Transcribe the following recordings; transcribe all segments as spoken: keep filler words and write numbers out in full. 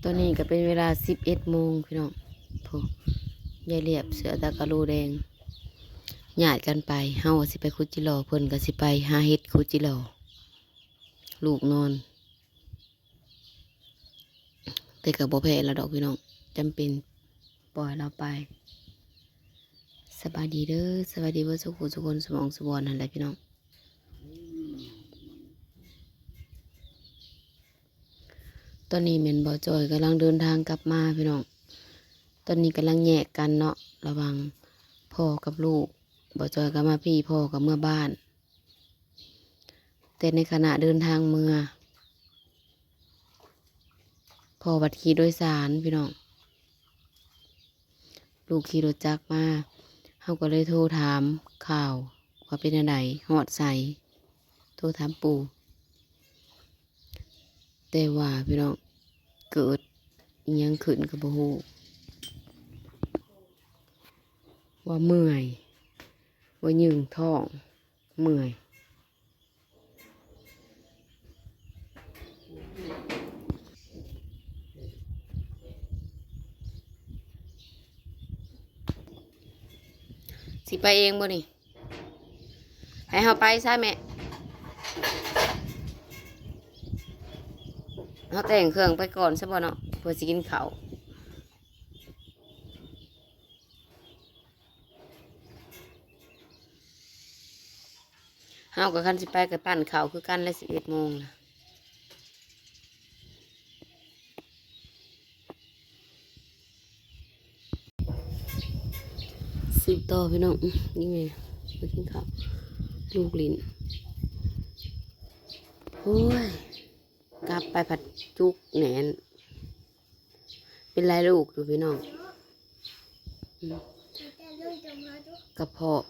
ตอนนี้ก็เป็นเวลาสิบเอ็ดโมงพี่น้อง โอ้ ยายเลียบเสื้อตากะลูแดง ญาติกันไป เฮาก็สิไปขุดจิหล่อ เพิ่นก็สิไปหาเห็ดขุดจิหล่อ ลูกนอน แต่ก็บ่แพ้แล้วดอกพี่น้อง จำเป็นปล่อยลาวไป สบายดีเด้อ สบายดีเบิดสุขุสุคน สุหม่องสุบอนนั่นแหละพี่น้อง ตอนนี้แม่นบ่าวจอยกำลังเดินทางกลับมาพี่น้อง ตอนนี้กำลังแยกกันเนาะ ระหว่างพ่อกับลูก บ่าวจอยก็มาพี้ พ่อก็เมือบ้าน แต่ในขณะเดินทางเมือ พ่อบัดขี่โดยสารพี่น้อง ลูกขี่รถจักรมา เฮาก็เลยโทรถามข่าวว่าเป็นจั่งใด ฮอดไส โทรถามปู่ แต่ว่าพี่น้อง เกิดอิหยังขึ้นก็บ่ฮู้ ว่าเมื่อย ว่ายืงท้อง เมื่อย สิไปเองบ่นี่ ให้เฮาไปซะแม่ เฮาแต่งเครื่องไปก่อนซะบ่เนาะ เพื่อสิกินข้าว เฮาก็คันสิไปก็ปั้นข้าวคือกันแหละ สิบเอ็ดโมงละ สืบต่อพี่น้อง นี่ไง มากินข้าว ลูกหลิ้น โอ้ย กลับไปผัดจุกแหนน เป็นหลายลูกอยู่พี่น้อง อืม กระเพาะ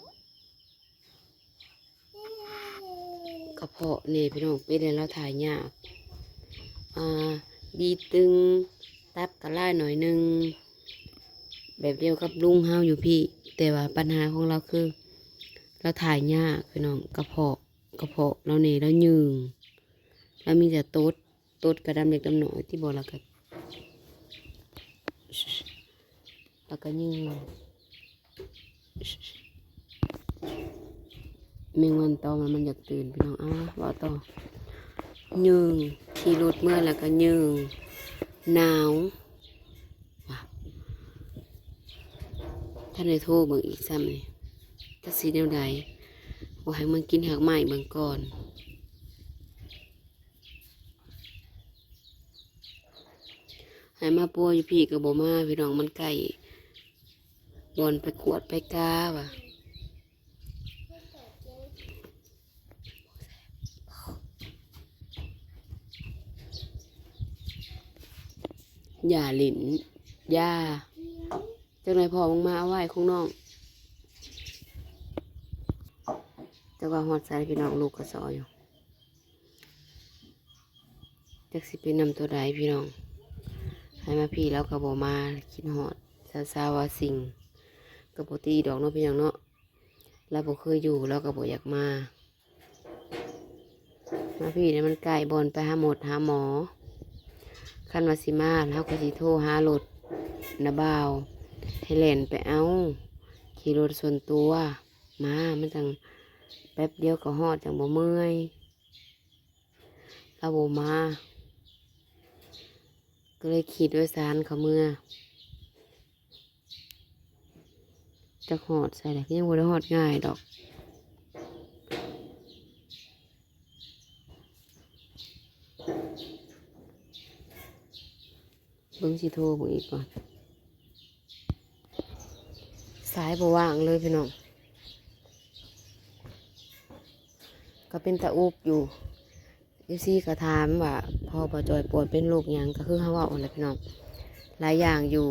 กระเพาะนี่พี่น้อง เป็นแล้วถ่ายยาก อ่า บีตึง ตับกะลายหน่อยหนึ่ง แบบเดียวกับลุงเฮาอยู่พี้ แต่ว่าปัญหาของลาวคือ ลาวถ่ายยากพี่น้อง กระเพาะ กระเพาะลาวนี่ลาวยืง ลาวมีแต่ตด ตดกะดำเล็กดำน้อย ติบ่ ลาวกะ ลาวกะยืง แมงวันตอมมัน มันอยากตื่นพี่น้อง เอาวะ เว้าต่อ ยืง ขี่รถเมือแล้วกะยืง หนาว ว่ะ ทันได้โทรเบิ่งอีกซ้ำนี่ จักสิแนวใด ว่าให้มันกินหากไม้เบิ่งก่อน ให้มาปัวอยู่พี้ก็บ่มาพี่น้อง มันใกล้ บ่อนไปกวดไปกาว่ะ อย่าหลิ้น อย่า จักหน่อยพ่อมึงมาเอาไว้ของน้อง แต่ว่าฮอดไสพี่น้อง ลูกกะซ้ออยู่ จักสิไปนำตัวใดพี่น้อง ให้มาพี้ลาวกะบ่มา คิดฮอด สาวๆ ว่าสิ่ง กะบ่ติดอกเนาะพี่น้องเนาะ ลาวบ่เคยอยู่ ลาวกะบ่อยากมา มาพี้นี่มันใกล้ บ่อนไปหาหมดหาหมอ คันว่าสิมา ลาวกะสิโทรหารถน้าบ่าว ให้แล่นไปเอา ขี่รถส่วนตัว มา มันจั่งแป๊บเดียวกะฮอด จั่งบ่เมื่อย ลาวบ่มา ก็เลยขี่โดยสารเข้าเมือ จักฮอดไสล่ะ ยังบ่ได้ฮอดง่ายดอก เบิ่งสิโทรเบิ่งอีกก่อน สายบ่ว่างเลยพี่น้อง ก็เป็นตาอุกอยู่ เอฟซี ก็ถามว่า พ่อบ่าวจอยป่วยเป็นโรคหยัง ก็คือเฮาเว้าหั่นแหละพี่น้อง หลายอย่างอยู่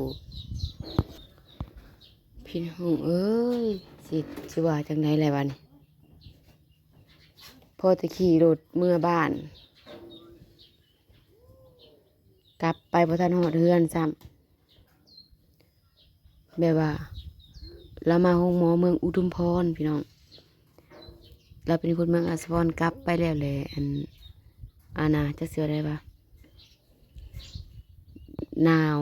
พี่น้องเอ้ย สิ สิว่าจั่งใด๋แหละบัดนี้ พอแต่ขี่รถเมือบ้าน กลับไปบ่ทันฮอดเฮือนซ้ำ แบบว่า ลาวมาโฮงหมอเมืองอุทุมพรพี่น้อง ลาวเป็นคนเมืองอัสสะพร กลับไปแล้วแหละ อัน อานา จักสิว่าได้บ่ หนาว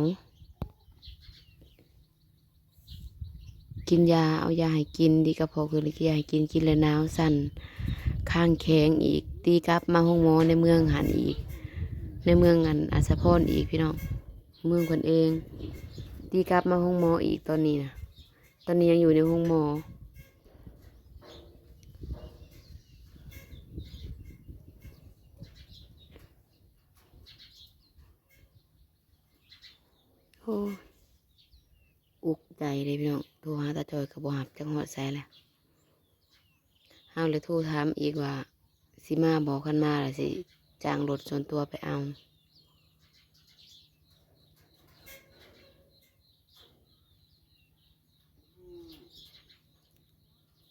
กินยา เอายาให้กิน ดีกับพ่อคือกินยาให้กิน กินแล้วหนาวสั่น คางแข็งอีก ตีกลับมาโรงหมอในเมืองหั้นอีก ในเมืองอันอัสสะพรอีกพี่น้อง เมืองเพิ่นเอง ตีกลับมาโรงหมออีกตอนนี้นะ ตอนนี้ยังอยู่ในโรงหมอ โอ้ย อุกใจเลยพี่น้อง โทรหาตาจอยก็บ่ฮับ จักฮอดไสแล้ว เฮาเลยโทรถามอีกว่า สิมาบ่ คันมาแล้วสิจ้างรถส่วนตัวไปเอา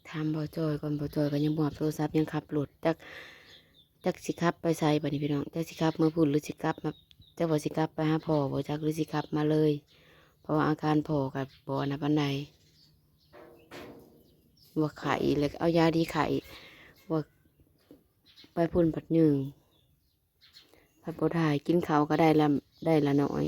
ถามบ่าวจอยก่อน บ่าวจอยก็ยังบ่ฮับโทรศัพท์ ยังขับรถ จัก จักสิขับไปไสบัดนี้พี่น้อง จักสิขับเมือพุ้นหรือสิกลับมา จักว่าสิกลับไปหาพ่อบ่จัก หรือสิขับมาเลย เพราะว่าอาการพ่อก็บ่อันนั้นปานใด ว่าไข้แล้วเอายาดีไข้ ว่าไปพุ้นผัดหนึ่ง ผัดบ่ถ่าย กินข้าวก็ได้ละ ได้ละน้อย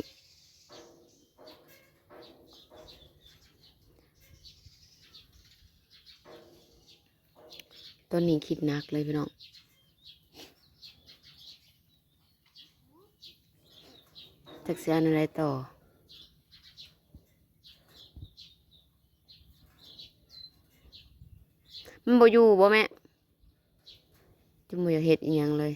ตอนนี้คิดหนักเลยพี่น้อง จักสิเอาแนวใดต่อ มันบ่อยู่บ่แม่ จนบ่อยากเฮ็ดอิหยังเลย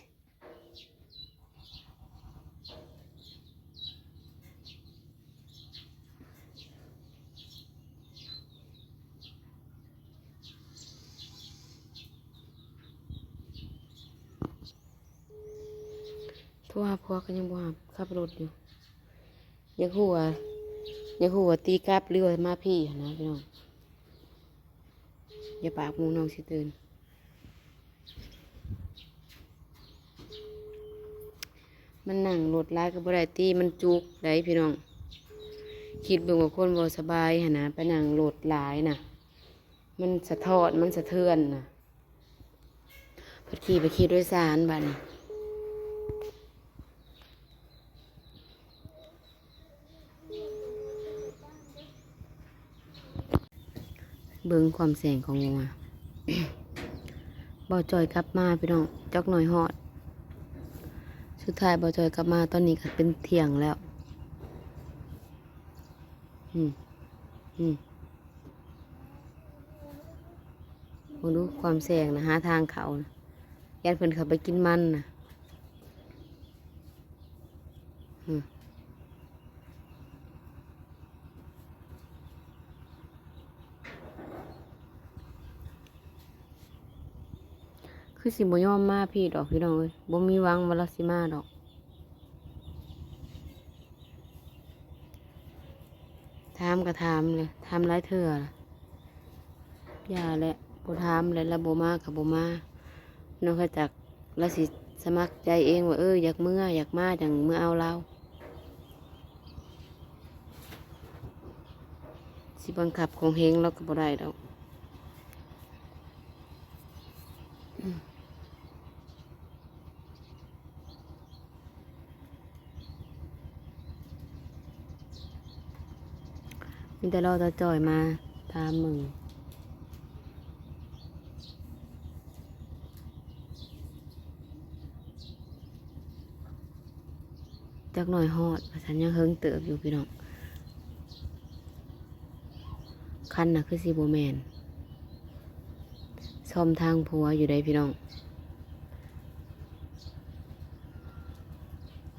โทรหาผัวก็ยังบ่ฮับ ขับรถอยู่ อยากฮู้ว่า อยากฮู้ว่าตีกลับหรือว่ามาพี้หั้นนะพี่น้อง อย่าปากหมู่น้องสิตื่น มันนั่งรถหลายก็บ่ได้ติ มันจุกได้พี่น้อง คิดเบิ่งว่าคนบ่สบายหั้นนะ ไปนั่งรถหลายน่ะ มันสะท้อน มันสะเทือนน่ะ พัดขี่ไปขี่โดยสารบัดนี้ เบิ่งความแสงของงัว บ่าวจอยกลับมาพี่น้อง จักหน่อยฮอด สุดท้ายบ่าวจอยกลับมา ตอนนี้ก็เป็นเที่ยงแล้ว อืม อืม เบิ่งดูความแสงนะ หาทางเข้านะ ย่านเพิ่นเข้าไปกินมันนะ อืม คือสิบ่ยอมมาพี้ดอกพี่น้องเอ้ย บ่มีหวังว่าลาวสิมาดอก ถามก็ถามเลย ถามหลายเทื่อละ อย่าแหละ บ่ถามแล้ว ลาวบ่มาก็บ่มา นอกจากลาวสิสมัครใจเองว่า เออ อยากเมือ อยากมา จั่งเมือเอาลาว สิบังคับข่มเหงลาวก็บ่ได้ดอก มีแต่รอตาจ่อยมาถามมึง จักหน่อยฮอด ว่าซั่น ยังเฮิงเติบอยู่พี่น้อง คันน่ะคือสิบ่แม่น ซ่อมทางผัวอยู่ได้พี่น้อง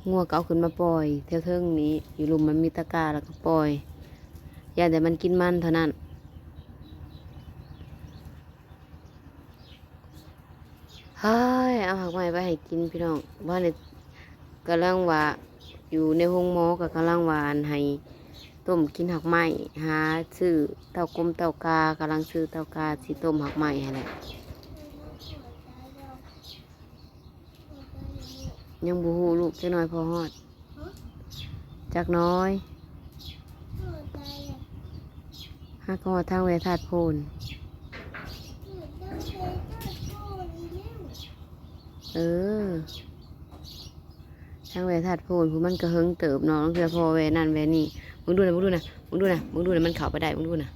งัวก็เอาขึ้นมาปล่อยแถวเทิงนี้ อยู่ลุ่มมันมีตะกร้าแล้วก็ปล่อย ย่านแต่มันกินมันเท่านั้น เฮ้ย เอาหากไม้ไปให้กินพี่น้อง ว่าเนี่ย กำลังว่า อยู่ในโฮงหมอก็กำลังว่าอันให้ต้มกินหากไม้ หาซื้อเต้ากลมเต้ากา กำลังซื้อเต้ากาสิต้มหากไม้ให้แหละ ยังบ่ฮู้ลูก จักหน่อยพอฮอด จักหน่อย หากฮอดทางแวธาตุโพน เออ ทางแว่ธาตุโพนผู้มันก็เฮิงเติบเนาะ ลางเทื่อพอแว่นั่นแว่นี่ มึงดูนะ มึงดูนะ มึงดูนะ มึงดูนะ มันเข้าไปได้ มึงดูนะ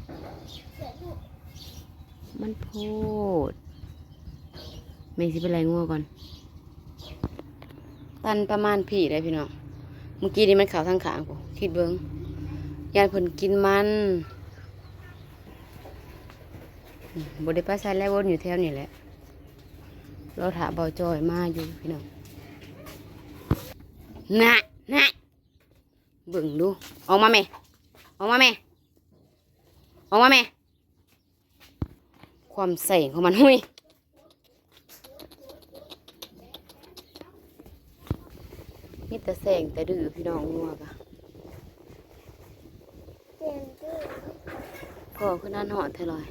มันโพด แม่สิไปไล่งัวก่อน ตันประมาณพี้ได้พี่น้อง เมื่อกี้นี่มันเข้าทางข้างพู้น คิดเบิ่ง ย่านเพิ่นกินมัน อืม บ่ได้ไปไสแล้ว วนอยู่แถวนี้แหละ รอถ้าบ่าวจอยมาอยู่พี่น้อง น่ะ น่ะ เบิ่งดู ออกมาแม่ ออกมาแม่ ออกมาแม่ ความแสงของมัน หุ้ย มีแต่แสงแต่ดื้อพี่น้องงัวกะ พ่อคือนั่นหอดแท้ลอย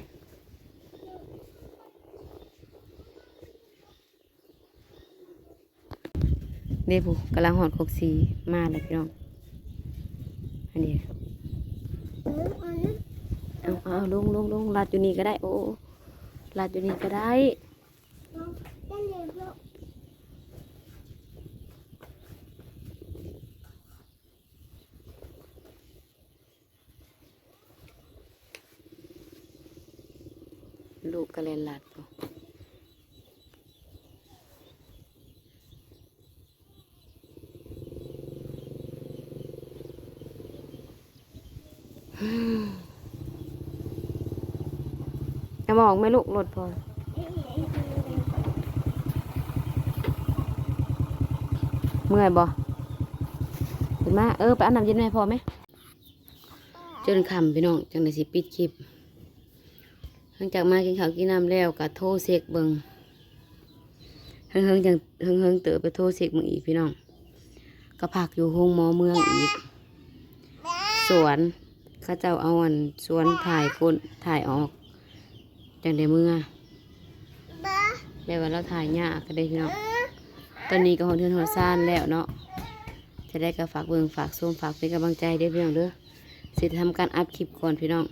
เด้ผู้กำลังหอดคกสีมาเลยพี่น้อง อันนี้ เอา เอา ลง ลง ลง ลัดอยู่นี่ก็ได้ โอ้ ลัดอยู่นี่ก็ได้ ลูกก็เล่นลัดอยู่ เอาบอกแม่ลูกรถพอ เมื่อยบ่ ขึ้นมา เออ ไปเอาน้ำเย็นมาให้พ่อไหม จนค่ำพี่น้อง จังได้สิปิดคลิป หลังจากมากินข้าวกินน้ำแล้วก็โทรเช็คเบิ่ง เฮิงๆจัง เฮิงๆเติบไปโทรเช็คเบิ่งอีกพี่น้อง ก็พักอยู่โรงหมอเมืองอีก สวน เขาเจ้าเอาอันสวนถ่ายก้น ถ่ายออก จังได้เมือ แบบว่าเราถ่ายยากก็ได้พี่น้อง ตอนนี้ก็ฮอดเฮือนฮอดซานแล้วเนาะ จะได้ก็ฝากเบิ่งฝากชมฝากเป็นกำลังใจเด้อพี่น้องเด้อ สิทำการอัดคลิปก่อนพี่น้อง